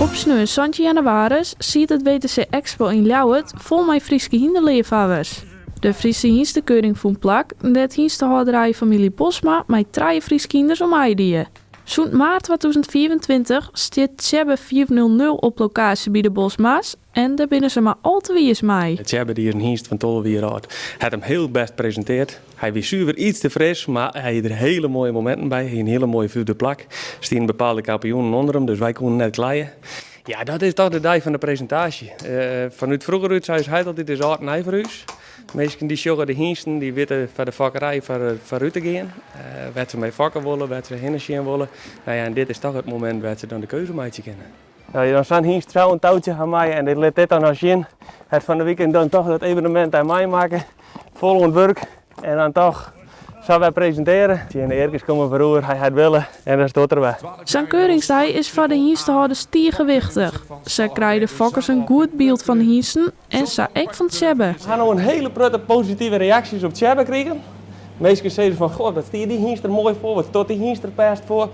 Op sneon 17 jannewaris siet it WTC Expo yn Ljouwert fol mei Fryske hynderleafhawwers. De Fryske Hynstekeuring fûn plak, dêr't hynstehâlderij famylje Bosma mei trije Fryske hynders oan meidie. Sûnt maart 2025 stiet Tsjebbe 500 op lokaasje by de Bosma's en dêr binne se mar al te wiis mei. Tsjebbe dy is in hynst fan 12 jier âld, hat him hiel bêst presinteard. Hy wie suver iets te fris, mar hy hie der hiele moaie mominten by. Hy hie in hiele moaie fyfde plak. Der stienen bepaalde kampioenen ûnder him, dus wy koenen net kleie. Ja, dat is toch de dei fan de presintaasje. Fanút froeger út sei ús heit altyd, it is âld en nij foar ús. Minsken dy sjogge de hynsten, dy witte foar de fokkerij foarút te gean. Wêr't se mei fokke wolle, wêr't se hinne sjen wolle. No ja, en dit is toch it momint wêr't se dan de keuze meitsje kinne. No, je dan sa'n hynst sa in toutsje ha meie en dit lit dit dan noch sjen. Het fan de weekend dan toch dat evenemint dêr meimakke. Fol oan it wurk en dan toch sa wer presintearje. Tsjin de earkes komme foaroer, hy hat wille en dan stoart er wer. Sa'n keuringsdei is foar de hynstehâlders tige wichtich. Sa krije de fokkers in goed byld fan de hynsten en sa ek fan Tsjebbe. We ha no in hiele protte positive reaksjes op Tsjebbe krigen. Minsken sizze fan, goh, wat stiet dy hynst der moai foar, wat stoart dy hynst der bêst foar.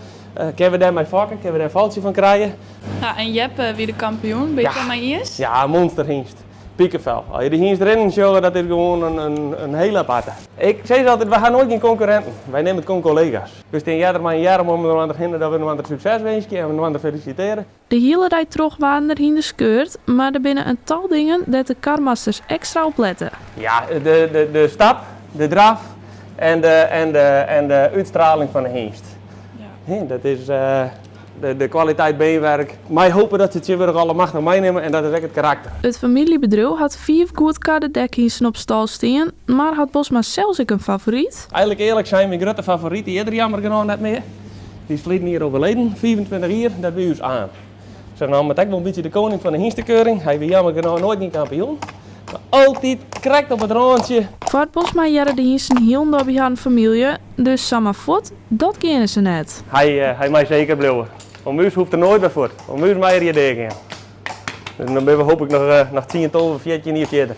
Kinne we dêr mei fokke, kinne we dêr in faltsje fan krije? Ja, en Jeppe wie de kampioen, binne je it dêr mei iens? Ja, monsterhynst. Pikevel. As je de hynst rinnen sjogge, dat is gewoan in hiele aparte. Ik sis altyd, wy ha noait gjin konkurrinten, wy neame it gewoan kollega's. We stean earder mei in earm om inoar hinne dat we inoar sukses winskje en inoar felisitearje. De hiele dei troch waarden der hynders keurd, mar der binne in tal dingen dêr't de karmasters ekstra op lette. Ja, de stap, de draf en de útstraling fan de hynst. Dat is de kwaliteit beenwerk. Mei hope dat se tsjintwurdich alle macht noch meinimme en dat is ek it karakter. It famyljebedriuw hat fiif goedkarde dekhynsten op stal stean, mar hat Bosma sels ek in favoryt? Eigenlik earlik sein, myn grutte favoryt dy is der jammer genôch net mear. Dy is ferliden jier overleden, 25 jier, dat wie ús Aam. Se naam it ek wol in bytsje de koning fan de hynstekeuring. Hy wie jammer genôch noait gjin kampioen, mar altyd krekt op it rântsje. Foar Bosma hearre de hynsten hielendal by harren famylje, dus samar fuort, dat geane se net. Hy mei seker bliuwe. Om ús hoecht er noait wer fuort. Om ús mei er hjir deagean. Dus dan binne we hoop ik noch 10, 12, 14 jier fierder.